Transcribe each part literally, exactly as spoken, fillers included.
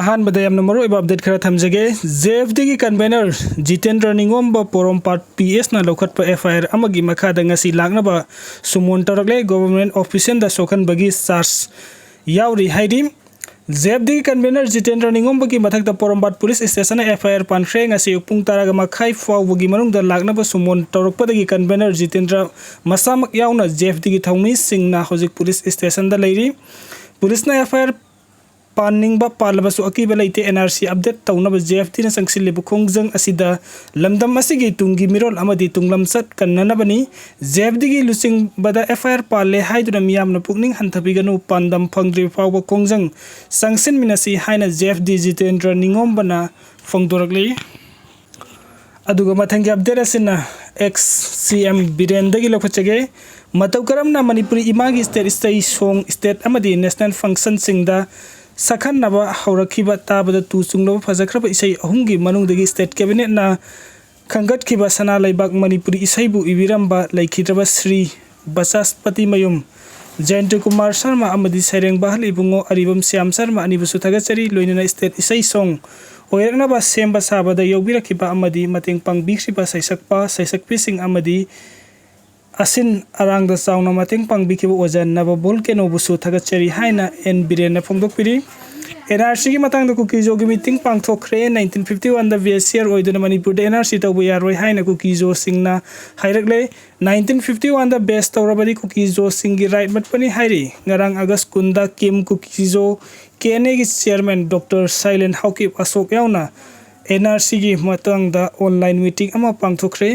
ꯑꯍꯥꯟꯕꯗ ꯌꯥꯝꯅ ꯃꯔꯨꯑꯣꯏꯕ ꯑꯞꯗꯦꯠ ꯈꯔ ꯊꯝꯖꯒꯦ꯫ ꯖꯦ ꯑꯦꯐ ꯗꯤꯒꯤ ꯀꯟꯚꯦꯅꯔ ꯖꯤꯇꯦꯟꯗ꯭ꯔ ꯅꯤꯉꯣꯝꯕ ꯄꯣꯔꯣꯝꯄꯥꯠ ꯄꯤ ꯑꯦꯁꯅ ꯂꯧꯈꯠꯄ ꯑꯦꯐ ꯑꯥꯏ ꯑꯥꯔ ꯑꯃꯒꯤ ꯃꯈꯥꯗ ꯉꯁꯤ ꯂꯥꯛꯅꯕ ꯁꯨꯃꯣꯟ ꯇꯧꯔꯛꯂꯦ꯫ ꯒꯣꯚꯔꯟꯃꯦꯟꯠ ꯑꯣꯐꯤꯁꯤꯌꯦꯜꯗ ꯁꯣꯛꯍꯟꯕꯒꯤ ꯆꯥꯔꯖ ꯌꯥꯎꯔꯤ ꯍꯥꯏꯔꯤ꯫ ꯖꯦ ꯑꯦꯐ ꯗꯤꯒꯤ ꯀꯟꯚꯦꯅꯔ ꯖꯤꯇꯦꯟꯗ꯭ꯔ ꯅꯤꯉꯣꯝꯕꯒꯤ ꯃꯊꯛꯇ ꯄꯣꯔꯣꯝꯄꯥꯠ ꯄꯨꯂꯤꯁ ꯁ꯭ꯇꯦꯁꯟꯅ ꯑꯦꯐ ꯑꯥꯏ ꯑꯥꯔ ꯄꯥꯟꯈ꯭ꯔꯦ꯫ ꯉꯁꯤ ꯑꯌꯨꯛ ꯄꯨꯡ ꯇꯔꯥꯒ ꯃꯈꯥꯏ ꯐꯥꯎꯕꯒꯤ ꯃꯅꯨꯡꯗ ꯂꯥꯛꯅꯕ ꯁꯨꯃꯣꯟ ꯇꯧꯔꯛꯄꯗꯒꯤ ꯀꯟꯚꯦꯅꯔ ꯖꯤꯇꯦꯟꯗ꯭ꯔ ꯃꯁꯥꯃꯛ ꯌꯥꯎꯅ ꯖꯦ ꯑꯦꯐ ꯗꯤꯒꯤ ꯊꯧꯃꯤꯁꯤꯡꯅ ꯍꯧꯖꯤꯛ ꯄꯨꯂꯤꯁ ꯁ꯭ꯇꯦꯁꯟꯗ ꯂꯩꯔꯤ꯫ ꯄꯨꯂꯤꯁꯅ ꯑꯦꯐ ꯑꯥꯏ ꯑꯥꯔ ꯄꯥꯟꯅꯤꯡꯕ ꯄꯥꯜꯂꯕꯁꯨ ꯑꯀꯤꯕ ꯂꯩꯇꯦ꯫ ꯑꯦꯟ ꯑꯥꯔ ꯁꯤ ꯑꯞꯗꯦꯠ ꯇꯧꯅꯕ ꯖꯦ ꯑꯦꯐ ꯗꯤꯅ ꯆꯪꯁꯤꯜꯂꯤꯕ ꯈꯣꯡꯖꯪ ꯑꯁꯤꯗ ꯂꯝꯗꯝ ꯑꯁꯤꯒꯤ ꯇꯨꯡꯒꯤ ꯃꯤꯔꯣꯜ ꯑꯃꯗꯤ ꯇꯨꯡꯂꯝꯆꯠ ꯀꯟꯅꯅꯕꯅꯤ꯫ ꯖꯦ ꯑꯦꯐ ꯗꯤꯒꯤ ꯂꯨꯆꯤꯡꯕꯗ ꯑꯦꯐ ꯑꯥꯏ ꯑꯥꯔ ꯄꯥꯜꯂꯦ ꯍꯥꯏꯗꯨꯅ ꯃꯤꯌꯥꯝꯅ ꯄꯨꯛꯅꯤꯡ ꯍꯟꯊꯕꯤꯒꯅꯨ꯫ ꯄꯥꯟꯗꯝ ꯐꯪꯗ꯭ꯔꯤꯕ ꯐꯥꯎꯕ ꯈꯣꯡꯖꯪ ꯆꯪꯁꯤꯟꯃꯤꯟꯅꯁꯤ ꯍꯥꯏꯅ ꯖꯦ ꯑꯦꯐ ꯗꯤ ꯖꯤꯇꯦꯟꯗ꯭ꯔ ꯅꯤꯉꯣꯝꯕꯅ ꯐꯣꯡꯗꯣꯔꯛꯂꯤ꯫ ꯑꯗꯨꯒ ꯃꯊꯪꯒꯤ ꯑꯞꯗꯦꯠ ꯑꯁꯤꯅ ꯑꯦꯛꯁ ꯁꯤ ꯑꯦꯝ ꯕꯤꯔꯦꯟꯗꯒꯤ ꯂꯧꯈꯠꯆꯒꯦ꯫ ꯃꯇꯧ ꯀꯔꯝꯅ ꯃꯅꯤꯄꯨꯔꯤ ꯏꯃꯥꯒꯤ ꯁ꯭ꯇꯦꯠ ꯏꯁꯩ ꯁꯣꯡ, ꯁ꯭ꯇꯦꯠ ꯑꯃꯗꯤ ꯅꯦꯁꯅꯦꯜ ꯐꯪꯁꯟꯁꯤꯡꯗ ꯁꯛꯍꯟꯅꯕ ꯍꯧꯔꯛꯈꯤꯕ ꯇꯥꯕꯗ ꯇꯨ ꯆꯨꯡꯂꯕ ꯐꯖꯈ꯭ꯔꯕ ꯏꯁꯩ ꯑꯍꯨꯝꯒꯤ ꯃꯅꯨꯡꯗꯒꯤ ꯁ꯭ꯇꯦꯠ ꯀꯦꯕꯤꯅꯦꯠꯅ ꯈꯟꯒꯠꯈꯤꯕ ꯁꯅꯥ ꯂꯩꯕꯥꯛ ꯃꯅꯤꯄꯨꯔꯤ ꯏꯁꯩꯕꯨ ꯏꯕꯤꯔꯝꯕ ꯂꯩꯈꯤꯗ꯭ꯔꯕ ꯁ꯭ꯔꯤ ꯕꯆꯁꯄꯇꯤ ꯃꯌꯨꯝ, ꯖꯌꯟꯇ ꯀꯨꯃꯥꯔ ꯁꯔꯃ ꯑꯃꯗꯤ ꯁꯩꯔꯦꯡ ꯕꯍꯜ ꯏꯕꯨꯡꯉꯣ ꯑꯔꯤꯕꯝ ꯁ꯭ꯌꯥꯝ ꯁꯔꯃ ꯑꯅꯤꯕꯨꯁꯨ ꯊꯥꯒꯠꯆꯔꯤ꯫ ꯂꯣꯏꯅꯅ ꯁ꯭ꯇꯦꯠ ꯏꯁꯩ ꯁꯣꯡ ꯑꯣꯏꯔꯛꯅꯕ ꯁꯦꯝꯕ ꯁꯥꯕꯗ ꯌꯥꯎꯕꯤꯔꯛꯈꯤꯕ ꯑꯃꯗꯤ ꯃꯇꯦꯡ ꯄꯥꯡꯕꯤꯈ꯭ꯔꯤꯕ ꯁꯩꯁꯛꯄ, ꯁꯩꯁꯛꯄꯤꯁꯤꯡ ꯑꯃꯗꯤ ꯑꯁꯤꯟ ꯑꯔꯥꯡꯗ ꯆꯥꯎꯅ ꯃꯇꯦꯡ ꯄꯥꯡꯕꯤꯈꯤꯕ ꯑꯣꯖꯥ ꯅꯕꯕꯣꯜ ꯀꯦꯅꯣꯕꯨꯁꯨ ꯊꯥꯒꯠꯆꯔꯤ ꯍꯥꯏꯅ ꯑꯦꯟ ꯕꯤꯔꯦꯟꯅ ꯐꯣꯡꯗꯣꯛꯄꯤꯔꯤ꯫ ꯑꯦꯟ ꯑꯥꯔ ꯁꯤꯒꯤ ꯃꯇꯥꯡꯗ ꯀꯨꯀꯤꯖꯣꯒꯤ ꯃꯤꯇꯤꯡ ꯄꯥꯡꯊꯣꯛꯈ꯭ꯔꯦ꯫ ꯅꯥꯏꯟꯇꯤꯟ ꯐꯤꯐꯇꯤ ꯋꯥꯟꯗ ꯕꯤ ꯑꯦꯁ ꯁꯤ ꯑꯥꯔ ꯑꯣꯏꯗꯨꯅ ꯃꯅꯤꯄꯨꯔꯗ ꯑꯦꯟ ꯑꯥꯔ ꯁꯤ ꯇꯧꯕ ꯌꯥꯔꯣꯏ ꯍꯥꯏꯅ ꯀꯨꯀꯤꯖꯣꯁꯤꯡꯅ ꯍꯥꯏꯔꯛꯂꯦ꯫ ꯅꯥꯏꯟꯇꯤꯟ ꯐꯤꯐꯇꯤ ꯋꯥꯟꯗ ꯕꯦꯁ ꯇꯧꯔꯕꯗꯤ ꯀꯨꯀꯤꯖꯣꯁꯤꯡꯒꯤ ꯔꯥꯏꯠ ꯃꯠꯄꯅꯤ ꯍꯥꯏꯔꯤ꯫ ꯉꯔꯥꯡ ꯑꯥꯒꯁ ꯀꯨꯟꯗ ꯀꯤꯝ ꯀꯨꯀꯤꯖꯣ ꯀꯦ ꯑꯦꯟ ꯑꯦꯒꯤ ꯆꯤꯌꯔꯃꯦꯟ ꯗꯣꯛꯇꯔ ꯁꯥꯏꯂꯦꯟ ꯍꯥꯎꯀꯤꯞ ꯑꯁꯣꯛ ꯌꯥꯎꯅ ꯑꯦꯟ ꯑꯥꯔ ꯁꯤꯒꯤ ꯃꯇꯥꯡꯗ ꯑꯣꯟꯂꯥꯏꯟ ꯃꯤꯇꯤꯡ ꯑꯃ ꯄꯥꯡꯊꯣꯛꯈ꯭ꯔꯦ꯫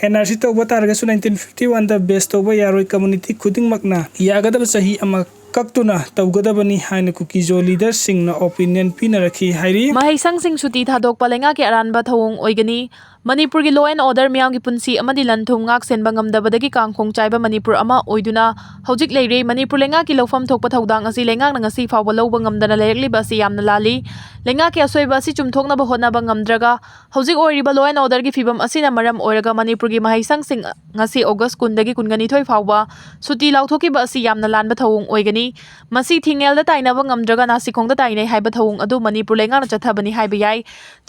ꯑꯦꯟ ꯑꯥꯔ ꯁꯤ ꯇꯧꯕ ꯇꯥꯔꯒꯁꯨ ꯅꯥꯏꯟꯇꯤꯟ ꯐꯤꯐꯇꯤ ꯋꯥꯟꯗ ꯕꯦꯁ ꯇꯧꯕ ꯌꯥꯔꯣꯏ, ꯀꯝꯃꯨꯅꯤꯇꯤ ꯈꯨꯗꯤꯡꯃꯛꯅ ꯌꯥꯒꯗꯕ ꯆꯍꯤ ꯑꯃ ꯀꯛꯇꯨꯅ ꯇꯧꯒꯗꯕꯅꯤ ꯍꯥꯏꯅ ꯀꯨꯀꯤꯖꯣ ꯂꯤꯗꯔꯁꯤꯡꯅ ꯑꯣꯄꯤꯅꯤꯌꯟ ꯄꯤꯅꯔꯛꯈꯤ ꯍꯥꯏꯔꯤ꯫ ꯃꯍꯩꯁꯪꯁꯤꯡ ꯁꯨꯇꯤ ꯊꯥꯗꯣꯛꯄ ꯂꯩꯉꯥꯛꯀꯤ ꯑꯔꯥꯟꯕ ꯊꯧꯑꯣꯡ ꯑꯣꯏꯒꯅꯤ꯫ ꯃꯅꯤꯄꯨꯔꯒꯤ law and order, ꯃꯤꯌꯥꯝꯒꯤ ꯄꯨꯟꯁꯤ ꯑꯃꯗꯤ ꯂꯟ ꯊꯨꯝ ꯉꯥꯛ ꯁꯦꯟꯕ ꯉꯝꯗꯕꯗꯒꯤ ꯀꯥꯡꯈꯣꯡ ꯆꯥꯏꯕ ꯃꯅꯤꯄꯨꯔ ꯑꯃ ꯑꯣꯏꯗꯨꯅ ꯍꯧꯖꯤꯛ ꯂꯩꯔꯦ꯫ ꯃꯅꯤꯄꯨꯔ ꯂꯩꯉꯥꯛꯀꯤ ꯂꯧꯐꯝ ꯊꯣꯛꯄ ꯊꯧꯗꯥꯡ ꯑꯁꯤ ꯂꯩꯉꯥꯛꯅ ꯉꯁꯤ ꯐꯥꯎꯕ ꯂꯧꯕ ꯉꯝꯗꯅ ꯂꯩꯔꯛꯂꯤꯕ ꯑꯁꯤ ꯌꯥꯝꯅ ꯂꯥꯜꯂꯤ꯫ ꯂꯩꯉꯥꯛꯀꯤ ꯑꯁꯣꯏꯕ ꯑꯁꯤ ꯆꯨꯝꯊꯣꯛꯅꯕ ꯍꯣꯠꯅꯕ ꯉꯝꯗ꯭ꯔꯒ ꯍꯧꯖꯤꯛ ꯑꯣꯏꯔꯤꯕ law and orderꯒꯤ ꯐꯤꯕꯝ ꯑꯁꯤꯅ ꯃꯔꯝ ꯑꯣꯏꯔꯒ ꯃꯅꯤꯄꯨꯔꯒꯤ ꯃꯍꯩꯁꯪꯁꯤꯡ ꯉꯁꯤ August ꯀꯨꯟꯗꯒꯤ ꯀꯨꯟꯒ ꯅꯤꯊꯣꯏ ꯐꯥꯎꯕ ꯁꯨꯇꯤ ꯂꯥꯎꯊꯣꯛꯈꯤꯕ ꯑꯁꯤ ꯌꯥꯝꯅ ꯂꯥꯟꯕ ꯊꯧꯑꯣꯡ ꯑꯣꯏꯒꯅꯤ꯫ ꯃꯁꯤ ꯊꯤꯡꯉꯦꯜꯗ ꯇꯥꯏꯅꯕ ꯉꯝꯗ꯭ꯔꯒ ꯅꯥꯁꯤꯈꯣꯡꯗ ꯇꯥꯏꯅꯩ ꯍꯥꯏꯕ ꯊꯧꯑꯣꯡ ꯑꯗꯨ ꯃꯅꯤꯄꯨꯔ ꯂꯩꯉꯥꯛꯅ ꯆꯠꯊꯕꯅꯤ ꯍꯥꯏꯕ ꯌꯥꯏ꯫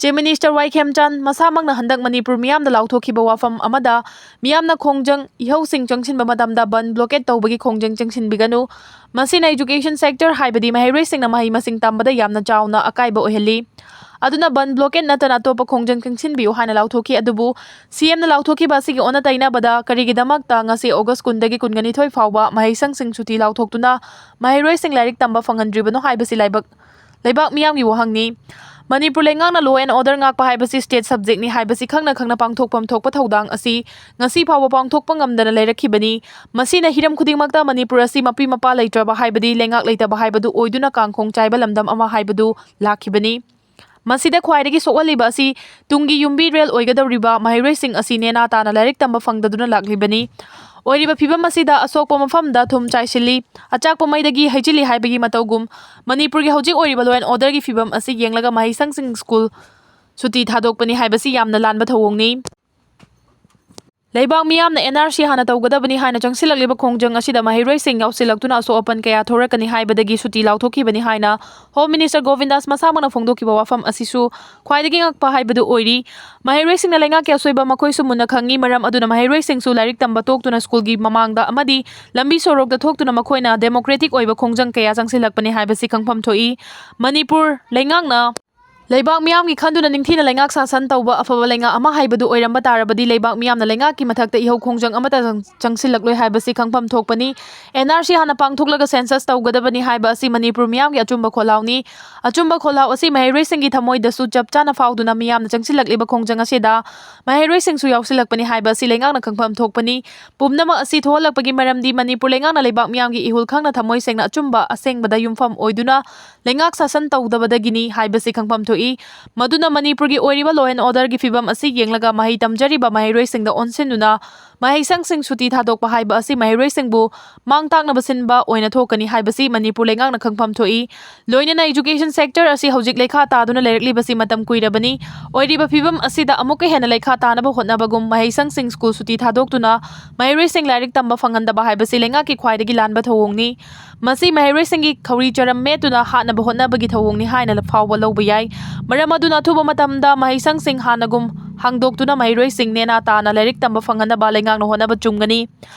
Chief Minister ꯋꯥꯏ ꯈꯦꯝꯆꯥꯟ ꯃꯁꯥꯃꯛꯅ ꯍꯟꯗꯛ ꯃꯅꯤꯄꯨꯔ ꯃꯤꯌꯥꯝꯗ ꯂꯥꯎꯊꯣꯛꯈꯤꯕ ꯋꯥꯐꯝ ꯑꯃꯗ ꯃꯤꯌꯥꯝꯅ ꯈꯣꯡꯖꯪ ꯏꯍꯧꯁꯤꯡ ꯆꯪꯁꯤꯟꯕ ꯃꯇꯝꯗ ꯕꯟ blockade ꯇꯧꯕꯒꯤ ꯈꯣꯡꯖꯪ ꯆꯪꯁꯤꯟꯕꯤꯒꯅꯨ꯫ ꯃꯁꯤꯅ education sector ꯍꯥꯏꯕꯗꯤ ꯃꯍꯩꯔꯣꯏꯁꯤꯡꯅ ꯃꯍꯩ ꯃꯁꯤꯡ ꯇꯝꯕꯗ ꯌꯥꯝꯅ ꯆꯥꯎꯅ ꯑꯀꯥꯏꯕ ꯑꯣꯏꯍꯜꯂꯤ꯫ ꯑꯗꯨꯅ ꯕꯟ blockade ꯅꯠꯇꯅ ꯑꯇꯣꯞꯄ ꯈꯣꯡꯖꯪ ꯆꯪꯁꯤꯟꯕꯤꯌꯨ ꯍꯥꯏꯅ ꯂꯥꯎꯊꯣꯛꯈꯤ꯫ ꯑꯗꯨꯕꯨ ꯁꯤ ꯑꯦꯝꯅ ꯂꯥꯎꯊꯣꯛꯈꯤꯕ ꯑꯁꯤꯒꯤ ꯑꯣꯟꯅ ꯇꯩꯅꯕꯗ ꯀꯔꯤꯒꯤꯗꯃꯛꯇ ꯉꯁꯤ August ꯀꯨꯟꯗꯒꯤ ꯀꯨꯟꯒ ꯅꯤꯊꯣꯏ ꯐꯥꯎꯕ ꯃꯍꯩꯁꯪꯁꯤꯡ ꯁꯨꯇꯤ ꯂꯥꯎꯊꯣꯛꯇꯨꯅ ꯃꯍꯩꯔꯣꯏꯁꯤꯡ ꯂꯥꯏꯔꯤꯛ ꯇꯝꯕ ꯐꯪꯍꯟꯗ꯭ꯔꯤꯕꯅꯣ ꯍꯥꯏꯕꯁꯤ ꯂꯥꯏꯕꯛ ꯂꯩꯕꯥꯛ ꯃꯤꯌꯥꯝꯒꯤ ꯋꯥꯍꯪꯅꯤ꯫ ꯃꯅꯤꯄꯨꯔ ꯂꯩꯉꯥꯛꯅ law and order ꯉꯥꯛꯄ ꯍꯥꯏꯕꯁꯤ state subjectꯅꯤ ꯍꯥꯏꯕꯁꯤ ꯈꯪꯅ ꯈꯪꯅ ꯄꯥꯡꯊꯣꯛꯐꯝ ꯊꯣꯛꯄ ꯊꯧꯗꯥꯡ ꯑꯁꯤ ꯉꯁꯤ ꯐꯥꯎꯕ ꯄꯥꯡꯊꯣꯛꯄ ꯉꯝꯗꯅ ꯂꯩꯔꯛꯈꯤꯕꯅꯤ꯫ ꯃꯁꯤꯅ ꯍꯤꯔꯝ ꯈꯨꯗꯤꯡꯃꯛꯇ ꯃꯅꯤꯄꯨꯔ ꯑꯁꯤ ꯃꯄꯤ ꯃꯄꯥ ꯂꯩꯇ꯭ꯔꯕ ꯍꯥꯏꯕꯗꯤ ꯂꯩꯉꯥꯛ ꯂꯩꯇꯕ ꯍꯥꯏꯕꯗꯨ ꯑꯣꯏꯗꯨꯅ ꯀꯥꯡꯈꯣꯡ ꯆꯥꯏꯕ ꯂꯝꯗꯝ ꯑꯃ ꯍꯥꯏꯕꯗꯨ ꯂꯥꯛꯈꯤꯕꯅꯤ꯫ ꯃꯁꯤꯗ ꯈ꯭ꯋꯥꯏꯗꯒꯤ ꯁꯣꯛꯍꯜꯂꯤꯕ ꯑꯁꯤ ꯇꯨꯡꯒꯤ ꯌꯨꯝꯕꯤꯔꯦꯜ ꯑꯣꯏꯒꯗꯧꯔꯤꯕ ꯃꯍꯩꯔꯣꯏꯁꯤꯡ ꯑꯁꯤ ꯅꯦꯅꯥ ꯇꯥꯅ ꯂꯥꯏꯔꯤꯛ ꯇꯝꯕ ꯐꯪꯗꯗꯨꯅ ꯂꯥꯛꯂꯤꯕꯅꯤ꯫ ꯑꯣꯏꯔꯤꯕ ꯐꯤꯕꯝ ꯑꯁꯤꯗ ꯑꯁꯣꯛꯄ ꯃꯐꯝꯗ ꯊꯨꯝ ꯆꯥꯏꯁꯤꯜꯂꯤ, ꯑꯆꯥꯛꯄ ꯃꯩꯗꯒꯤ ꯍꯩꯖꯤꯜꯂꯤ ꯍꯥꯏꯕꯒꯤ ꯃꯇꯧꯒꯨꯝ ꯃꯅꯤꯄꯨꯔꯒꯤ ꯍꯧꯖꯤꯛ ꯑꯣꯏꯔꯤꯕ law and orderꯒꯤ ꯐꯤꯕꯝ ꯑꯁꯤ ꯌꯦꯡꯂꯒ ꯃꯍꯩꯁꯪꯁꯤꯡ ꯁ꯭ꯀꯨꯜ ꯁꯨꯇꯤ ꯊꯥꯗꯣꯛꯄꯅꯤ ꯍꯥꯏꯕꯁꯤ ꯌꯥꯝꯅ ꯂꯥꯟꯕ ꯊꯧꯑꯣꯡꯅꯤ꯫ ꯂꯩꯕꯥꯛ ꯃꯤꯌꯥꯝꯅ N R C ꯍꯥꯟꯅ ꯇꯧꯒꯗꯕꯅꯤ ꯍꯥꯏꯅ ꯆꯪꯁꯤꯜꯂꯛꯂꯤꯕ ꯈꯣꯡꯖꯪ ꯑꯁꯤꯗ ꯃꯍꯩꯔꯣꯏꯁꯤꯡ ꯌꯥꯎꯁꯤꯜꯂꯛꯇꯨꯅ ꯑꯁꯣꯛ ꯑꯄꯟ ꯀꯌꯥ ꯊꯣꯔꯛꯀꯅꯤ ꯍꯥꯏꯕꯗꯒꯤ ꯁꯨꯇꯤ ꯂꯥꯎꯊꯣꯛꯈꯤꯕꯅꯤ ꯍꯥꯏꯅ Home Minister ꯒꯣꯕꯤꯟꯗꯥꯁ ꯃꯁꯥꯃꯛꯅ ꯐꯣꯡꯗꯣꯛꯈꯤꯕ ꯋꯥꯐꯝ ꯑꯁꯤꯁꯨ ꯈ꯭ꯋꯥꯏꯗꯒꯤ ꯉꯛꯄ ꯍꯥꯏꯕꯗꯨ ꯑꯣꯏꯔꯤ꯫ ꯃꯍꯩꯔꯣꯏꯁꯤꯡꯅ ꯂꯩꯉꯥꯛꯀꯤ ꯑꯁꯣꯏꯕ ꯃꯈꯣꯏꯁꯨ ꯃꯨꯟꯅ ꯈꯪꯏ, ꯃꯔꯝ ꯑꯗꯨꯅ ꯃꯍꯩꯔꯣꯏꯁꯤꯡꯁꯨ ꯂꯥꯏꯔꯤꯛ ꯇꯝꯕ ꯇꯣꯛꯇꯨꯅ ꯁ꯭ꯀꯨꯜꯒꯤ ꯃꯃꯥꯡꯗ ꯑꯃꯗꯤ ꯂꯝꯕꯤ ꯁꯣꯔꯣꯛꯇ ꯊꯣꯛꯇꯨꯅ ꯃꯈꯣꯏꯅ democratic ꯑꯣꯏꯕ ꯈꯣꯡꯖꯪ ꯀꯌꯥ ꯆꯪꯁꯤꯜꯂꯛꯄꯅꯤ ꯍꯥꯏꯕꯁꯤ ꯈꯪꯐꯝ ꯊꯣꯛꯏ꯫ ꯃꯅꯤꯄꯨꯔ ꯂꯩꯉꯥꯛꯅ ꯂꯩꯕꯥꯛ ꯃꯤꯌꯥꯝꯒꯤ ꯈꯟꯗꯨꯅ ꯅꯤꯡꯊꯤꯅ ꯂꯩꯉꯥꯛ ꯁꯥꯁꯟ ꯇꯧꯕ ꯑꯐꯕ ꯂꯩꯉꯥꯛ ꯑꯃ ꯍꯥꯏꯕꯗꯨ ꯑꯣꯏꯔꯝꯕ ꯇꯥꯔꯕꯗꯤ ꯂꯩꯕꯥꯛ ꯃꯤꯌꯥꯝꯅ ꯂꯩꯉꯥꯛꯀꯤ ꯃꯊꯛꯇ ꯏꯍꯧ ꯈꯣꯡꯖꯪ ꯑꯃꯠꯇ ꯆꯪ-, ꯆꯪꯁꯤꯜꯂꯛꯂꯣꯏ ꯍꯥꯏꯕꯁꯤ ꯈꯪꯐꯝ ꯊꯣꯛꯄꯅꯤ꯫ N R C ꯍꯥꯟꯅ ꯄꯥꯡꯊꯣꯛꯂꯒ census ꯇꯧꯒꯗꯕꯅꯤ ꯍꯥꯏꯕ ꯑꯁꯤ ꯃꯅꯤꯄꯨꯔ ꯃꯤꯌꯥꯝꯒꯤ ꯑꯆꯨꯝꯕ ꯈꯣꯜꯂꯥꯎꯅꯤ꯫ ꯑꯆꯨꯝꯕ ꯈꯣꯜꯂꯥꯎ ꯑꯁꯤ ꯃꯍꯩꯔꯣꯏꯁꯤꯡꯒꯤ ꯊꯃꯣꯏꯗꯁꯨ ꯆꯞ ꯆꯥꯅ ꯐꯥꯎꯗꯨꯅ ꯃꯤꯌꯥꯝꯅ ꯆꯪꯁꯤꯜꯂꯛꯂꯤꯕ ꯈꯣꯡꯖꯪ ꯑꯁꯤꯗ ꯃꯍꯩꯔꯣꯏꯁꯤꯡꯁꯨ ꯌꯥꯎꯁꯤꯜꯂꯛꯄꯅꯤ ꯍꯥꯏꯕ ꯑꯁꯤ ꯂꯩꯉꯥꯛꯅ ꯈꯪꯐꯝ ꯊꯣꯛꯄꯅꯤ꯫ ꯄꯨꯝꯅꯃꯛ ꯑꯁꯤ ꯊꯣꯛꯍꯜꯂꯛꯄꯒꯤ ꯃꯔꯝꯗꯤ ꯃꯅꯤꯄꯨꯔ ꯂꯩꯉꯥꯛꯅ ꯂꯩꯕꯥꯛ ꯃꯤꯌꯥꯝꯒꯤ ꯏꯍꯨꯜ ꯈꯪꯅ ꯊꯃꯣꯏ ꯁꯦꯡꯅ ꯑꯆꯨꯝꯕ ꯑꯁꯦꯡꯕꯗ ꯌꯨꯝꯐꯝ ꯑꯣꯏꯗꯨꯅ ꯂꯩꯉꯥꯛ ꯁꯥꯁꯟ ꯇꯧꯗꯕꯗꯒꯤꯅꯤ ꯍꯥꯏꯕꯁꯤ ꯈꯪꯐꯝ ꯊꯣꯛꯏ꯫ ꯐꯣꯡꯗꯣꯛꯏ꯫ ꯃꯗꯨꯅ ꯃꯅꯤꯄꯨꯔꯒꯤ ꯑꯣꯏꯔꯤꯕ law and orderꯒꯤ ꯐꯤꯕꯝ ꯑꯁꯤ ꯌꯦꯡꯂꯒ ꯃꯍꯩ ꯇꯝꯖꯔꯤꯕ ꯃꯍꯩꯔꯣꯏꯁꯤꯡꯗ ꯑꯣꯟꯁꯤꯟꯗꯨꯅ ꯃꯍꯩꯁꯪꯁꯤꯡ ꯁꯨꯇꯤ ꯊꯥꯗꯣꯛꯄ ꯍꯥꯏꯕ ꯑꯁꯤ ꯃꯍꯩꯔꯣꯏꯁꯤꯡꯕꯨ ꯃꯥꯡ ꯇꯥꯛꯅꯕ ꯁꯤꯟꯕ ꯑꯣꯏꯅ ꯊꯣꯛꯀꯅꯤ ꯍꯥꯏꯕꯁꯤ ꯃꯅꯤꯄꯨꯔ ꯂꯩꯉꯥꯛꯅ ꯈꯪꯐꯝ ꯊꯣꯛꯏ꯫ ꯂꯣꯏꯅꯅ education sector ꯑꯁꯤ ꯍꯧꯖꯤꯛ ꯂꯩꯈꯥ ꯇꯥꯗꯨꯅ ꯂꯩꯔꯛꯂꯤꯕꯁꯤ ꯃꯇꯝ ꯀꯨꯏꯔꯕꯅꯤ꯫ ꯑꯣꯏꯔꯤꯕ ꯐꯤꯕꯝ ꯑꯁꯤꯗ ꯑꯃꯨꯛꯀ ꯍꯦꯟꯅ ꯂꯩꯈꯥ ꯇꯥꯅꯕ ꯍꯣꯠꯅꯕꯒꯨꯝ ꯃꯍꯩꯁꯪꯁꯤꯡ ꯁ꯭ꯀꯨꯜ ꯁꯨꯇꯤ ꯊꯥꯗꯣꯛꯇꯨꯅ ꯃꯍꯩꯔꯣꯏꯁꯤꯡ ꯂꯥꯏꯔꯤꯛ ꯇꯝꯕ ꯐꯪꯍꯟꯗꯕ ꯍꯥꯏꯕꯁꯤ ꯂꯩꯉꯥꯛꯀꯤ ꯈ꯭ꯋꯥꯏꯗꯒꯤ ꯂꯥꯟꯕ ꯊꯧꯑꯣꯡꯅꯤ꯫ ꯃꯁꯤ ꯃꯍꯩꯔꯣꯏꯁꯤꯡꯒꯤ ꯈꯧꯔꯤ ꯆꯔꯝ ꯃꯦꯠꯇꯨꯅ ꯍꯥꯠꯅꯕ ꯍꯣꯠꯅꯕꯒꯤ ꯊꯧꯑꯣꯡꯅꯤ ꯍꯥꯏꯅ ꯐꯥꯎꯕ ꯂꯧꯕ ꯌꯥꯏ꯫ ꯃꯔꯝ ꯑꯗꯨꯅ ꯑꯊꯨꯕ ꯃꯇꯝꯗ ꯃꯍꯩꯁꯪꯁꯤꯡ ꯍꯥꯟꯅꯒꯨꯝ ꯍꯥꯡꯗꯣꯛꯇꯨꯅ ꯃꯍꯩꯔꯣꯏꯁꯤꯡ ꯅꯦꯅꯥ ꯇꯥꯅ ꯂꯥꯏꯔꯤꯛ ꯇꯝꯕ ꯐꯪꯍꯟꯅꯕ ꯂꯩꯉꯥꯛꯅ ꯍꯣꯠꯅꯕ ꯆꯨꯝꯒꯅꯤ꯫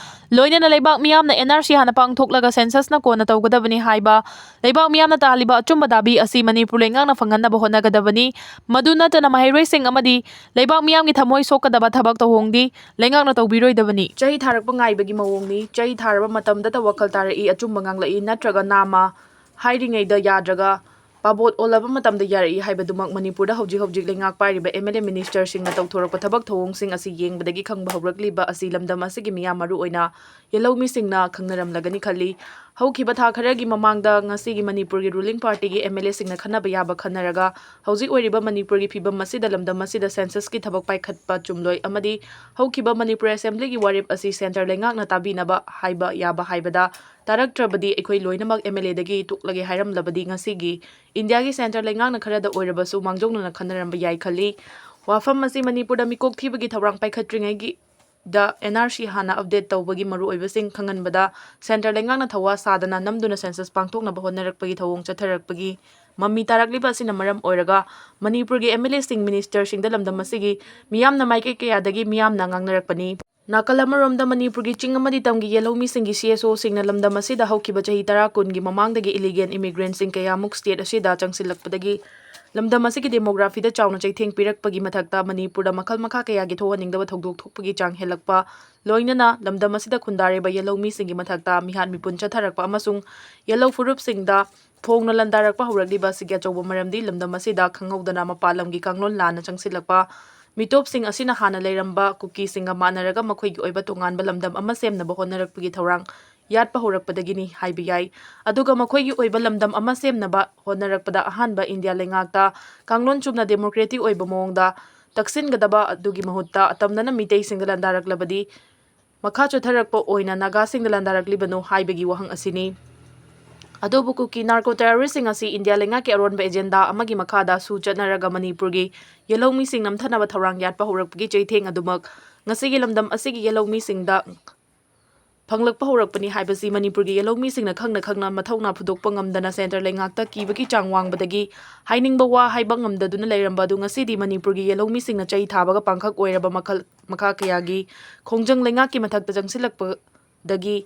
ꯂꯣꯏꯅꯅ ꯂꯩꯕꯥꯛ ꯃꯤꯌꯥꯝꯅ NRC ꯍꯥꯟꯅ ꯄꯥꯡꯊꯣꯛꯂꯒ censusꯅ ꯀꯣꯟꯅ ꯇꯧꯒꯗꯕꯅꯤ ꯍꯥꯏꯕ ꯂꯩꯕꯥꯛ ꯃꯤꯌꯥꯝꯅ ꯇꯥꯍꯜꯂꯤꯕ ꯑꯆꯨꯝꯕ ꯗꯥꯕꯤ ꯑꯁꯤ ꯃꯅꯤꯄꯨꯔ ꯂꯩꯉꯥꯛꯅ ꯐꯪꯍꯟꯅꯕ ꯍꯣꯠꯅꯒꯗꯕꯅꯤ꯫ ꯃꯗꯨ ꯅꯠꯇꯅ ꯃꯍꯩꯔꯣꯏꯁꯤꯡ ꯑꯃꯗꯤ ꯂꯩꯕꯥꯛ ꯃꯤꯌꯥꯝꯒꯤ ꯊꯃꯣꯏ ꯁꯣꯛꯀꯗꯕ ꯊꯕꯛ ꯊꯧꯑꯣꯡꯗꯤ ꯂꯩꯉꯥꯛꯅ ꯇꯧꯕꯤꯔꯣꯏꯗꯕꯅꯤ꯫ ꯆꯍꯤ ꯊꯥꯔꯛꯄ ꯉꯥꯏꯕꯒꯤ ꯃꯑꯣꯡꯅꯤ꯫ ꯆꯍꯤ ꯊꯥꯔꯕ ꯃꯇꯝꯗꯇ ꯋꯥꯈꯜ ꯇꯥꯔꯛꯏ, ꯑꯆꯨꯝꯕ ꯉꯥꯡꯂꯛꯏ, ꯅꯠꯇ꯭ꯔꯒ ꯅꯥꯃ ꯍꯥꯏꯔꯤꯉꯩꯗ ꯌꯥꯗ꯭ꯔꯒ ꯄꯥꯕꯣꯠ ꯑꯣꯜꯂꯕ ꯃꯇꯝꯗ ꯌꯥꯔꯛꯏ ꯍꯥꯏꯕꯗꯨꯃꯛ ꯃꯅꯤꯄꯨꯔꯗ ꯍꯧꯖꯤꯛ ꯍꯧꯖꯤꯛ ꯂꯩꯉꯥꯛ ꯄꯥꯏꯔꯤꯕ MLA ministerꯁꯤꯡꯅ ꯇꯧꯊꯣꯔꯛꯄ ꯊꯕꯛ ꯊꯧꯑꯣꯡꯁꯤꯡ ꯑꯁꯤ ꯌꯦꯡꯕꯗꯒꯤ ꯈꯪꯕ ꯍꯧꯔꯛꯂꯤꯕ ꯑꯁꯤ ꯂꯝꯗꯝ ꯑꯁꯤꯒꯤ ꯃꯤꯌꯥꯝ, ꯃꯔꯨꯑꯣꯏꯅ ꯌꯦꯜꯍꯧꯃꯤꯁꯤꯡꯅ ꯈꯪꯅꯔꯝꯂꯒꯅꯤ ꯈꯜꯂꯤ꯫ ꯍꯧꯈꯤꯕ ꯊꯥ ꯈꯔꯒꯤ ꯃꯃꯥꯡꯗ ꯉꯁꯤꯒꯤ ꯃꯅꯤꯄꯨꯔꯒꯤ ruling partyꯒꯤ MLAꯁꯤꯡꯅ ꯈꯟꯅꯕ ꯌꯥꯕ ꯈꯟꯅꯔꯒ ꯍꯧꯖꯤꯛ ꯑꯣꯏꯔꯤꯕ ꯃꯅꯤꯄꯨꯔꯒꯤ ꯐꯤꯕꯝ ꯑꯁꯤꯗ ꯂꯝꯗꯝ ꯑꯁꯤꯗ censusꯀꯤ ꯊꯕꯛ ꯄꯥꯏꯈꯠꯄ ꯆꯨꯝꯂꯣꯏ ꯑꯃꯗꯤ ꯍꯧꯈꯤꯕ ꯃꯅꯤꯄꯨꯔ assemblyꯒꯤ ꯋꯥꯔꯦꯞ ꯑꯁꯤ centre ꯂꯩꯉꯥꯛꯅ ꯇꯥꯕꯤꯅꯕ ꯍꯥꯏꯕ ꯌꯥꯕ ꯍꯥꯏꯕꯗ ꯇꯥꯔꯛꯇ꯭ꯔꯕꯗꯤ ꯑꯩꯈꯣꯏ ꯂꯣꯏꯅꯃꯛ MLAꯗꯒꯤ ꯇꯣꯛꯂꯒꯦ ꯍꯥꯏꯔꯝꯂꯕꯗꯤ ꯉꯁꯤꯒꯤ ꯏꯟꯗꯤꯌꯥꯒꯤ centre ꯂꯩꯉꯥꯛꯅ ꯈꯔꯗ ꯑꯣꯏꯔꯕꯁꯨ ꯃꯥꯡꯖꯧꯅꯅ ꯈꯟꯅꯔꯝꯕ ꯌꯥꯏ ꯈꯜꯂꯤ꯫ ꯋꯥꯐꯝ ꯑꯁꯤ ꯃꯅꯤꯄꯨꯔꯗ ꯃꯤꯀꯣꯛ ꯊꯤꯕꯒꯤ ꯊꯧꯔꯥꯡ ꯄꯥꯏꯈꯠꯇ꯭ꯔꯤꯉꯩꯒꯤ ꯗ NRC ꯍꯥꯟꯅ update ꯇꯧꯕꯒꯤ ꯃꯔꯨꯑꯣꯏꯕꯁꯤꯡ ꯈꯪꯍꯟꯕꯗ centre ꯂꯩꯉꯥꯛꯅ ꯊꯋꯥ ꯁꯥꯗꯅ ꯅꯝꯗꯨꯅ census ꯄꯥꯡꯊꯣꯛꯅꯕ ꯍꯣꯠꯅꯔꯛꯄꯒꯤ ꯊꯧꯑꯣꯡ ꯆꯠꯊꯔꯛꯄꯒꯤ ꯃꯃꯤ ꯇꯥꯔꯛꯂꯤꯕ ꯑꯁꯤꯅ ꯃꯔꯝ ꯑꯣꯏꯔꯒ ꯃꯅꯤꯄꯨꯔꯒꯤ MLAꯁꯤꯡ ministerꯁꯤꯡꯗ ꯂꯝꯗꯝ ꯑꯁꯤꯒꯤ ꯃꯤꯌꯥꯝꯅ ꯃꯥꯏꯀꯩ ꯀꯌꯥꯗꯒꯤ ꯃꯤꯌꯥꯝꯅ ꯉꯥꯡꯅꯔꯛꯄꯅꯤ꯫ ꯅꯥꯀꯜ ꯑꯃꯔꯣꯝꯗ ꯃꯅꯤꯄꯨꯔꯒꯤ ꯆꯤꯡ ꯑꯃꯗꯤ ꯇꯝꯒꯤ ꯌꯦꯜꯍꯧꯃꯤꯁꯤꯡꯒꯤ CSOꯁꯤꯡꯅ ꯂꯝꯗꯝ ꯑꯁꯤꯗ ꯍꯧꯈꯤꯕ ꯆꯍꯤ ꯇꯔꯥ ꯀꯨꯟꯒꯤ ꯃꯃꯥꯡꯗꯒꯤ illegal immigrantꯁꯤꯡ ꯀꯌꯥꯃꯨꯛ state ꯑꯁꯤꯗ ꯆꯪꯁꯤꯜꯂꯛꯄꯗꯒꯤ ꯂꯝꯗꯝ ꯑꯁꯤꯒꯤ demographyꯗ ꯆꯥꯎꯅ ꯆꯩꯊꯦꯡ ꯄꯤꯔꯛꯄꯒꯤ ꯃꯊꯛꯇ ꯃꯅꯤꯄꯨꯔꯗ ꯃꯈꯜ ꯃꯈꯥ ꯀꯌꯥꯒꯤ ꯊꯣꯛꯍꯟꯅꯤꯡꯗꯕ ꯊꯧꯗꯣꯛ ꯊꯣꯛꯄꯒꯤ ꯆꯥꯡ ꯍꯦꯜꯂꯛꯄ, ꯂꯣꯏꯅꯅ ꯂꯝꯗꯝ ꯑꯁꯤꯗ ꯈꯨꯟꯗꯥꯔꯤꯕ ꯌꯦꯜꯍꯧꯃꯤꯁꯤꯡꯒꯤ ꯃꯊꯛꯇ ꯃꯤꯍꯥꯠ ꯃꯤꯄꯨꯟ ꯆꯠꯊꯔꯛꯄ ꯑꯃꯁꯨꯡ ꯌꯦꯜꯍꯧ ꯐꯨꯔꯨꯞꯁꯤꯡꯗ ꯐꯣꯡꯅ ꯂꯥꯟꯗꯥꯔꯛꯄ ꯍꯧꯔꯛꯂꯤꯕ ꯑꯁꯤꯒꯤ ꯑꯆꯧꯕ ꯃꯔꯝꯗꯤ ꯂꯝꯗꯝ ꯑꯁꯤꯗ ꯈꯪꯍꯧꯗꯅ ꯃꯄꯥꯟ ꯂꯝꯒꯤ ꯀꯥꯡꯂꯣꯟ ꯂꯥꯟꯅ ꯆꯪꯁꯤꯜꯂꯛꯄ, ꯃꯤꯇꯣꯞꯁꯤꯡ ꯑꯁꯤꯅ ꯍꯥꯟꯅ ꯂꯩꯔꯝꯕ ꯀꯨꯀꯤꯁꯤꯡꯒ ꯃꯥꯟꯅꯔꯒ ꯃꯈꯣꯏꯒꯤ ꯑꯣꯏꯕ ꯇꯣꯉꯥꯟꯕ ꯂꯝꯗꯝ ꯑꯃ ꯁꯦꯝꯅꯕ ꯍꯣꯠꯅꯔꯛꯄꯒꯤ ꯊꯧꯔꯥꯡ ꯌꯥꯠꯄ ꯍꯧꯔꯛꯄꯗꯒꯤꯅꯤ ꯍꯥꯏꯕ ꯌꯥꯏ꯫ ꯑꯗꯨꯒ ꯃꯈꯣꯏꯒꯤ ꯑꯣꯏꯕ ꯂꯝꯗꯝ ꯑꯃ ꯁꯦꯝꯅꯕ ꯍꯣꯠꯅꯔꯛꯄꯗ ꯑꯍꯥꯟꯕ ꯏꯟꯗꯤꯌꯥ ꯂꯩꯉꯥꯛꯇ ꯀꯥꯡꯂꯣꯟ ꯆꯨꯝꯅ democratic ꯑꯣꯏꯕ ꯃꯑꯣꯡꯗ ꯇꯛꯁꯤꯟꯒꯗꯕ ꯑꯗꯨꯒꯤ ꯃꯍꯨꯠꯇ ꯑꯇꯝꯅꯅ ꯃꯤꯇꯩꯁꯤꯡꯗ ꯂꯥꯟꯗꯥꯔꯛꯂꯕꯗꯤ ꯃꯈꯥ ꯆꯠꯊꯔꯛꯄ ꯑꯣꯏꯅ ꯅꯥꯒꯥꯁꯤꯡꯗ ꯂꯥꯟꯗꯥꯔꯛꯂꯤꯕꯅꯣ ꯍꯥꯏꯕꯒꯤ ꯋꯥꯍꯪ ꯑꯁꯤꯅꯤ꯫ ꯑꯗꯨꯕꯨ ꯀꯨꯀꯤ narco terroristꯁꯤꯡ ꯑꯁꯤ ꯏꯟꯗꯤꯌꯥ ꯂꯩꯉꯥꯛꯀꯤ ꯑꯔꯣꯟꯕ agenda ꯑꯃꯒꯤ ꯃꯈꯥꯗ ꯁꯨ ꯆꯠꯅꯔꯒ ꯃꯅꯤꯄꯨꯔꯒꯤ ꯌꯦꯜꯍꯧꯃꯤꯁꯤꯡ ꯅꯝꯊꯅꯕ ꯊꯧꯔꯥꯡ ꯌꯥꯠꯄ ꯍꯧꯔꯛꯄꯒꯤ ꯆꯩꯊꯦꯡ ꯑꯗꯨꯃꯛ ꯉꯁꯤꯒꯤ ꯂꯝꯗꯝ ꯑꯁꯤꯒꯤ ꯌꯦꯜꯍꯧꯃꯤꯁꯤꯡꯗ ꯐꯪꯂꯛꯄ ꯍꯧꯔꯛꯄꯅꯤ ꯍꯥꯏꯕꯁꯤ ꯃꯅꯤꯄꯨꯔꯒꯤ ꯌꯦꯜꯍꯧꯃꯤꯁꯤꯡꯅ ꯈꯪꯅ ꯈꯪꯅ ꯃꯊꯧꯅꯥ ꯐꯨꯗꯣꯛꯄ ꯉꯝꯗꯅ centre ꯂꯩꯉꯥꯛꯇ ꯀꯤꯕꯒꯤ ꯆꯥꯡ ꯋꯥꯡꯕꯗꯒꯤ ꯍꯥꯏꯅꯤꯡꯕ ꯋꯥ ꯍꯥꯏꯕ ꯉꯝꯗꯗꯨꯅ ꯂꯩꯔꯝꯕ ꯑꯗꯨ ꯉꯁꯤꯗꯤ ꯃꯅꯤꯄꯨꯔꯒꯤ ꯌꯦꯜꯍꯧꯃꯤꯁꯤꯡꯅ ꯆꯩ ꯊꯥꯕꯒ ꯄꯥꯡꯈꯛ ꯑꯣꯏꯔꯕ ꯃꯈꯜ ꯃꯈꯥ ꯀꯌꯥꯒꯤ ꯈꯣꯡꯖꯪ ꯂꯩꯉꯥꯛꯀꯤ ꯃꯊꯛꯇ ꯆꯪꯁꯤꯜꯂꯛꯄꯗꯒꯤ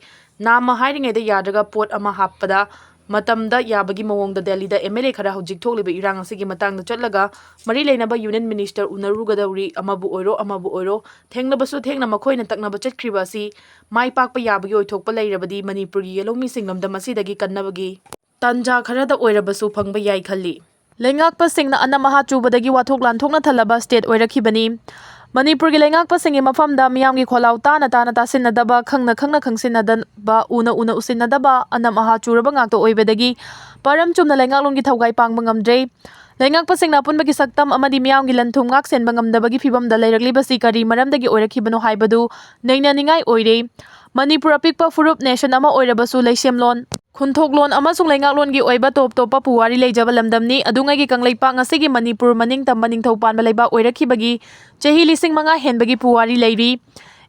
ꯅꯥꯝꯃ ꯍꯥꯏꯔꯤꯉꯩꯗ ꯌꯥꯗ꯭ꯔꯒ ꯄꯣꯠ ꯑꯃ ꯍꯥꯞꯄꯗ ꯃꯇꯝꯗ ꯌꯥꯕꯒꯤ ꯃꯑꯣꯡꯗ ꯗꯦꯜꯂꯤꯗ MLA ꯈꯔ ꯍꯧꯖꯤꯛ ꯊꯣꯛꯂꯤꯕ ꯏꯔꯥꯡ ꯑꯁꯤꯒꯤ ꯃꯇꯥꯡꯗ ꯆꯠꯂꯒ ꯃꯔꯤ ꯂꯩꯅꯕ union minister ꯎꯅꯔꯨꯒꯗꯧꯔꯤ꯫ ꯑꯃꯕꯨ ꯑꯣꯏꯔꯣ ꯑꯃꯕꯨ ꯑꯣꯏꯔꯣ ꯊꯦꯡꯅꯕꯁꯨ ꯊꯦꯡꯅ ꯃꯈꯣꯏꯅ ꯇꯛꯅꯕ ꯆꯠꯈ꯭ꯔꯤꯕ ꯑꯁꯤ ꯃꯥꯏ ꯄꯥꯛꯄ ꯌꯥꯕꯒꯤ ꯑꯣꯏꯊꯣꯛꯄ ꯂꯩꯔꯕꯗꯤ ꯃꯅꯤꯄꯨꯔꯒꯤ ꯌꯦꯜꯍꯧꯃꯤꯁꯤꯡ ꯂꯝꯗꯝ ꯑꯁꯤꯗꯒꯤ ꯀꯟꯅꯕꯒꯤ ꯇꯥꯟꯖꯥ ꯈꯔꯗ ꯑꯣꯏꯔꯕꯁꯨ ꯐꯪꯕ ꯌꯥꯏ ꯈꯜꯂꯤ꯫ ꯂꯩꯉꯥꯛꯄꯁꯤꯡꯅ ꯑꯅꯝ ꯑꯍꯥ ꯆꯨꯕꯗꯒꯤ ꯋꯥꯊꯣꯛ ꯂꯥꯟꯊꯣꯛꯅ ꯊꯜꯂꯕ state ꯑꯣꯏꯔꯛꯈꯤꯕꯅꯤ꯫ ꯃꯅꯤꯄꯨꯔꯒꯤ ꯂꯩꯉꯥꯛꯄꯁꯤꯡꯒꯤ ꯃꯐꯝꯗ ꯃꯤꯌꯥꯝꯒꯤ ꯈꯣꯜꯂꯥꯎ ꯇꯥꯅ ꯇꯥꯅ ꯇꯥꯁꯤꯟꯅꯗꯕ, ꯈꯪꯅ ꯈꯪꯅ ꯈꯪꯁꯤꯟꯅꯗꯕ, ꯎꯅ ꯎꯅ ꯎꯁꯤꯟꯅꯗꯕ, ꯑꯅꯝ ꯑꯍꯥ ꯆꯨꯔꯕ ꯉꯥꯛꯇ ꯑꯣꯏꯕꯗꯒꯤ ꯄꯔꯝ ꯆꯨꯝꯅ ꯂꯩꯉꯥꯛꯂꯣꯟꯒꯤ ꯊꯧꯒꯥꯏ ꯄꯥꯡꯕ ꯉꯝꯗ꯭ꯔꯦ꯫ ꯂꯩꯉꯥꯛꯄꯁꯤꯡꯅ ꯑꯄꯨꯟꯕꯒꯤ ꯁꯛꯇꯝ ꯑꯃꯗꯤ ꯃꯤꯌꯥꯝꯒꯤ ꯂꯟ ꯊꯨꯝ ꯉꯥꯛ ꯁꯦꯟꯕ ꯉꯝꯗꯕꯒꯤ ꯐꯤꯕꯝꯗ ꯂꯩꯔꯛꯂꯤꯕꯁꯤ ꯀꯔꯤ ꯃꯔꯝꯗꯒꯤ ꯑꯣꯏꯔꯛꯈꯤꯕꯅꯣ ꯍꯥꯏꯕꯗꯨ ꯅꯩꯅꯅꯤꯡꯉꯥꯏ ꯑꯣꯏꯔꯦ꯫ ꯃꯅꯤꯄꯨꯔ ꯑꯄꯤꯛꯄ ꯐꯨꯔꯨꯞ nation ꯑꯃ ꯑꯣꯏꯔꯕꯁꯨ ꯂꯩꯁꯦꯝꯂꯣꯟ, ꯈꯨꯟꯊꯣꯛꯂꯣꯟ ꯑꯃꯁꯨꯡ ꯂꯩꯉꯥꯛꯂꯣꯟꯒꯤ ꯑꯣꯏꯕ ꯇꯣꯞ ꯇꯣꯞꯄ ꯄꯨꯋꯥꯔꯤ ꯂꯩꯖꯕ ꯂꯝꯗꯝꯅꯤ꯫ ꯑꯗꯨꯉꯩꯒꯤ ꯀꯪꯂꯩꯄꯥꯛ ꯉꯁꯤꯒꯤ ꯃꯅꯤꯄꯨꯔ ꯃꯅꯤꯡ ꯇꯝꯕ ꯅꯤꯡꯊꯧ ꯄꯥꯟꯕ ꯂꯩꯕꯥꯛ ꯑꯣꯏꯔꯛꯈꯤꯕꯒꯤ ꯆꯍꯤ ꯂꯤꯁꯤꯡ ꯃꯉꯥ ꯍꯦꯟꯕꯒꯤ ꯄꯨꯋꯥꯔꯤ ꯂꯩꯔꯤ꯫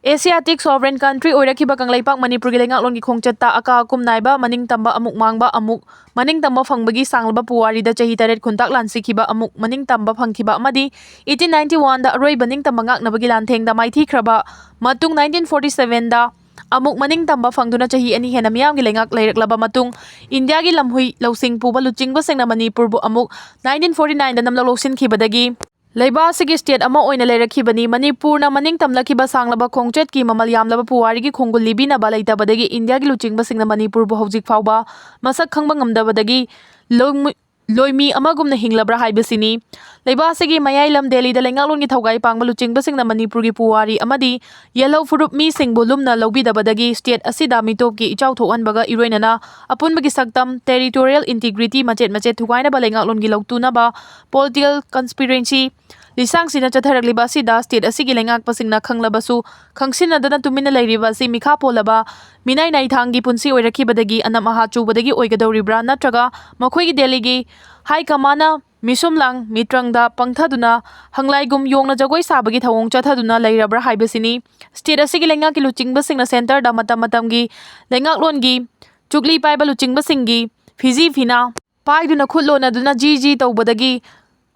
Asiatic sovereign country ꯑꯣꯏꯔꯛꯈꯤꯕ ꯀꯪꯂꯩꯄꯥꯛ ꯃꯅꯤꯄꯨꯔꯒꯤ ꯂꯩꯉꯥꯛꯂꯣꯟꯒꯤ ꯈꯣꯡꯆꯠꯇ ꯑꯀꯥ ꯑꯀꯨꯝ ꯅꯥꯏꯕ, ꯃꯅꯤꯡ ꯇꯝꯕ ꯑꯃꯨꯛ ꯃꯥꯡꯕ, ꯑꯃꯨꯛ ꯃꯅꯤꯡ ꯇꯝꯕ ꯐꯪꯕꯒꯤ ꯁꯥꯡꯂꯕ ꯄꯨꯋꯥꯔꯤꯗ ꯆꯍꯤ ꯇꯔꯦꯠ ꯈꯨꯟꯇꯥꯛ ꯂꯥꯟꯁꯤꯈꯤꯕ, ꯑꯃꯨꯛ ꯃꯅꯤꯡ ꯇꯝꯕ ꯐꯪꯈꯤꯕ ꯑꯃꯗꯤ eighteen ninety oneꯗ ꯑꯔꯣꯏꯕ ꯅꯤꯡꯇꯝꯕ ꯉꯥꯛꯅꯕꯒꯤ ꯂꯥꯟꯊꯦꯡꯗ ꯃꯥꯏꯊꯤꯈ꯭ꯔꯕ ꯃꯇꯨꯡ nineteen forty sevenꯗ ꯑꯃꯨꯛ ꯃꯅꯤꯡ ꯇꯝꯕ ꯐꯪꯗꯨꯅ ꯆꯍꯤ ꯑꯅꯤ ꯍꯦꯟꯅ ꯃꯤꯌꯥꯝꯒꯤ ꯂꯩꯉꯥꯛ ꯂꯩꯔꯛꯂꯕ ꯃꯇꯨꯡ ꯏꯟꯗꯤꯌꯥꯒꯤ ꯂꯝꯍꯨꯏ ꯂꯧꯁꯤꯡ ꯄꯨꯕ ꯂꯨꯆꯤꯡꯕꯁꯤꯡꯅ ꯃꯅꯤꯄꯨꯔꯕꯨ ꯑꯃꯨꯛ nineteen forty nineꯗ ꯅꯝꯂꯧ ꯂꯧꯁꯤꯟꯈꯤꯕꯗꯒꯤ ꯂꯩꯕꯥꯛ ꯑꯁꯤꯒꯤ state ꯑꯃ ꯑꯣꯏꯅ ꯂꯩꯔꯛꯈꯤꯕꯅꯤ꯫ ꯃꯅꯤꯄꯨꯔꯅ ꯃꯅꯤꯡ ꯇꯝꯂꯛꯈꯤꯕ ꯁꯥꯡꯂꯕ ꯈꯣꯡꯆꯠꯀꯤ ꯃꯃꯜ ꯌꯥꯝꯂꯕ ꯄꯨꯋꯥꯔꯤꯒꯤ ꯈꯣꯡꯒꯨꯜ ꯂꯤꯕꯤꯅꯕ ꯂꯩꯇꯕꯗꯒꯤ ꯏꯟꯗꯤꯌꯥꯒꯤ ꯂꯨꯆꯤꯡꯕꯁꯤꯡꯅ ꯃꯅꯤꯄꯨꯔꯕꯨ ꯍꯧꯖꯤꯛ ꯐꯥꯎꯕ ꯃꯁꯛ ꯈꯪꯕ ꯉꯝꯗꯕꯗꯒꯤ ꯂꯧꯃꯤ-, ꯂꯣꯏꯃꯤ ꯑꯃꯒꯨꯝꯅ ꯍꯤꯡꯂꯕ꯭ꯔꯥ ꯍꯥꯏꯕꯁꯤꯅꯤ꯫ ꯂꯩꯕꯥꯛ ꯑꯁꯤꯒꯤ ꯃꯌꯥꯏ ꯂꯝ ꯗꯦꯜꯂꯤꯗ ꯂꯩꯉꯥꯛꯂꯣꯟꯒꯤ ꯊꯧꯒꯥꯏ ꯄꯥꯡꯕ ꯂꯨꯆꯤꯡꯕꯁꯤꯡꯅ ꯃꯅꯤꯄꯨꯔꯒꯤ ꯄꯨꯋꯥꯔꯤ ꯑꯃꯗꯤ ꯌꯦꯜꯍꯧ ꯐꯨꯔꯨꯞ ꯃꯤꯁꯤꯡꯕꯨ ꯂꯨꯝꯅ ꯂꯧꯕꯤꯗꯕꯗꯒꯤ state ꯑꯁꯤꯗ ꯃꯤꯇꯣꯞꯀꯤ ꯏꯆꯥꯎ ꯊꯣꯛꯍꯟꯕꯒ ꯏꯔꯣꯏꯅꯅ ꯑꯄꯨꯟꯕꯒꯤ ꯁꯛꯇꯝ, territorial integrity ꯃꯆꯦꯠ ꯃꯆꯦꯠ ꯊꯨꯒꯥꯏꯅꯕ ꯂꯩꯉꯥꯛꯂꯣꯟꯒꯤ ꯂꯧꯇꯨꯅꯕ political conspiracy ꯂꯤꯁꯥꯡꯁꯤꯟꯅ ꯆꯠꯊꯔꯛꯂꯤꯕ ꯑꯁꯤꯗ state ꯑꯁꯤꯒꯤ ꯂꯩꯉꯥꯛꯄꯁꯤꯡꯅ ꯈꯪꯂꯕꯁꯨ ꯈꯪꯁꯤꯟꯅꯗꯅ ꯇꯨꯃꯤꯟꯅ ꯂꯩꯔꯤꯕ ꯑꯁꯤ ꯃꯤꯈꯥ ꯄꯣꯜꯂꯕ ꯃꯤꯅꯥꯏ ꯅꯥꯏꯊꯥꯡꯒꯤ ꯄꯨꯟꯁꯤ ꯑꯣꯏꯔꯛꯈꯤꯕꯗꯒꯤ ꯑꯅꯝ ꯑꯍꯥ ꯆꯨꯕꯗꯒꯤ ꯑꯣꯏꯒꯗꯧꯔꯤꯕ꯭ꯔꯥ, ꯅꯠꯇ꯭ꯔꯒ ꯃꯈꯣꯏꯒꯤ ꯗꯦꯜꯂꯤꯒꯤ high commandꯅ ꯃꯤꯁꯨꯝꯂꯥꯡ ꯃꯤꯇ꯭ꯔꯪꯗ ꯄꯪꯊꯗꯨꯅ ꯍꯪꯂꯥꯏꯒꯨꯝ ꯌꯣꯡꯅ ꯖꯒꯣꯏ ꯁꯥꯕꯒꯤ ꯊꯧꯑꯣꯡ ꯆꯠꯊꯗꯨꯅ ꯂꯩꯔꯕ꯭ꯔꯥ ꯍꯥꯏꯕꯁꯤꯅꯤ꯫ State ꯑꯁꯤꯒꯤ ꯂꯩꯉꯥꯛꯀꯤ ꯂꯨꯆꯤꯡꯕꯁꯤꯡꯅ centreꯗ ꯃꯇꯝ ꯃꯇꯝꯒꯤ ꯂꯩꯉꯥꯛꯂꯣꯟꯒꯤ ꯆꯨꯛꯂꯤ ꯄꯥꯏꯕ ꯂꯨꯆꯤꯡꯕꯁꯤꯡꯒꯤ ꯐꯤꯖꯤ ꯐꯤꯅꯥ ꯄꯥꯏꯗꯨꯅ ꯈꯨꯠ ꯂꯣꯟꯅꯗꯨꯅ ꯖꯤ ꯖꯤ ꯇꯧꯕꯗꯒꯤ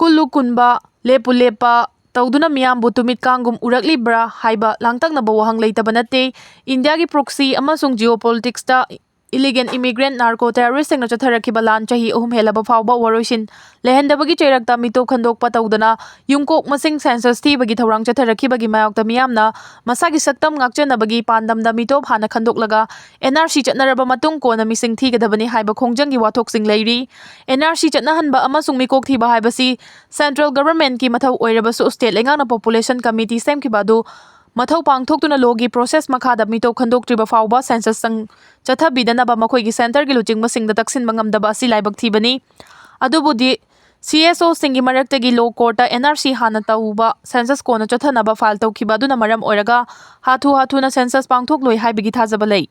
ꯀꯨꯜꯂꯨ ꯀꯨꯟꯕ, ꯂꯦꯞꯄꯨ ꯂꯦꯞꯄ ꯇꯧꯗꯨꯅ ꯃꯤꯌꯥꯝꯕꯨ ꯇꯨꯃꯤꯠ ꯀꯥꯡꯒꯨꯝ ꯎꯔꯛꯂꯤꯕ꯭ꯔꯥ ꯍꯥꯏꯕ ꯂꯥꯡꯇꯛꯅꯕ ꯋꯥꯍꯪ ꯂꯩꯇꯕ ꯅꯠꯇꯦ꯫ ꯏꯟꯗꯤꯌꯥꯒꯤ proxy ꯑꯃꯁꯨꯡ geopoliticsꯇ illegal immigrant, narco terroristꯁꯤꯡꯅ ꯆꯠꯊꯔꯛꯈꯤꯕ ꯂꯥꯟ ꯆꯍꯤ ꯑꯍꯨꯝ ꯍꯦꯜꯂꯕ ꯐꯥꯎꯕ ꯋꯥꯔꯣꯏꯁꯤꯟ ꯂꯩꯍꯟꯗꯕꯒꯤ ꯆꯩꯔꯛꯇ ꯃꯤꯇꯣꯞ ꯈꯟꯗꯣꯛꯄ ꯇꯧꯗꯅ ꯌꯨꯝꯀꯣꯛ ꯃꯁꯤꯡ census ꯊꯤꯕꯒꯤ ꯊꯧꯔꯥꯡ ꯆꯠꯊꯔꯛꯈꯤꯕꯒꯤ ꯃꯥꯌꯣꯛꯇ ꯃꯤꯌꯥꯝꯅ ꯃꯁꯥꯒꯤ ꯁꯛꯇꯝ ꯉꯥꯛꯆꯅꯕꯒꯤ ꯄꯥꯟꯗꯝꯗ ꯃꯤꯇꯣꯞ ꯍꯥꯟꯅ ꯈꯟꯗꯣꯛꯂꯒ N R C ꯆꯠꯅꯔꯕ ꯃꯇꯨꯡ ꯀꯣꯟꯅ ꯃꯤꯁꯤꯡ ꯊꯤꯒꯗꯕꯅꯤ ꯍꯥꯏꯕ ꯈꯣꯡꯖꯪꯒꯤ ꯋꯥꯊꯣꯛꯁꯤꯡ ꯂꯩꯔꯤ꯫ N R C ꯆꯠꯅꯍꯟꯕ ꯑꯃꯁꯨꯡ ꯃꯤꯀꯣꯛ ꯊꯤꯕ ꯍꯥꯏꯕꯁꯤ central governmentꯀꯤ ꯃꯊꯧ ꯑꯣꯏꯔꯕꯁꯨ state ꯂꯩꯉꯥꯛꯅ population committee ꯁꯦꯝꯈꯤꯕ ꯑꯗꯨ ꯃꯊꯧ ꯄꯥꯡꯊꯣꯛꯇꯨꯅ lawꯒꯤ process ꯃꯈꯥꯗ ꯃꯤꯇꯣꯞ ꯈꯟꯗꯣꯛꯇ꯭ꯔꯤꯕ ꯐꯥꯎꯕ census ꯆꯪ-, ꯆꯠꯊꯕꯤꯗꯅꯕ ꯃꯈꯣꯏꯒꯤ centreꯒꯤ ꯂꯨꯆꯤꯡꯕꯁꯤꯡꯗ ꯇꯛꯁꯤꯟꯕ ꯉꯝꯗꯕ ꯑꯁꯤ ꯂꯥꯏꯕꯛ ꯊꯤꯕꯅꯤ꯫ ꯑꯗꯨꯕꯨꯗꯤ C S Oꯁꯤꯡꯒꯤ ꯃꯔꯛꯇꯒꯤ law courtꯇ N R C ꯍꯥꯟꯅ ꯇꯧꯕ, census ꯀꯣꯟꯅ ꯆꯠꯊꯅꯕ file ꯇꯧꯈꯤꯕ ꯑꯗꯨꯅ ꯃꯔꯝ ꯑꯣꯏꯔꯒ ꯍꯥꯊꯨ ꯍꯥꯊꯨꯅ census ꯄꯥꯡꯊꯣꯛꯂꯣꯏ ꯍꯥꯏꯕꯒꯤ ꯊꯥꯖꯕ ꯂꯩ꯫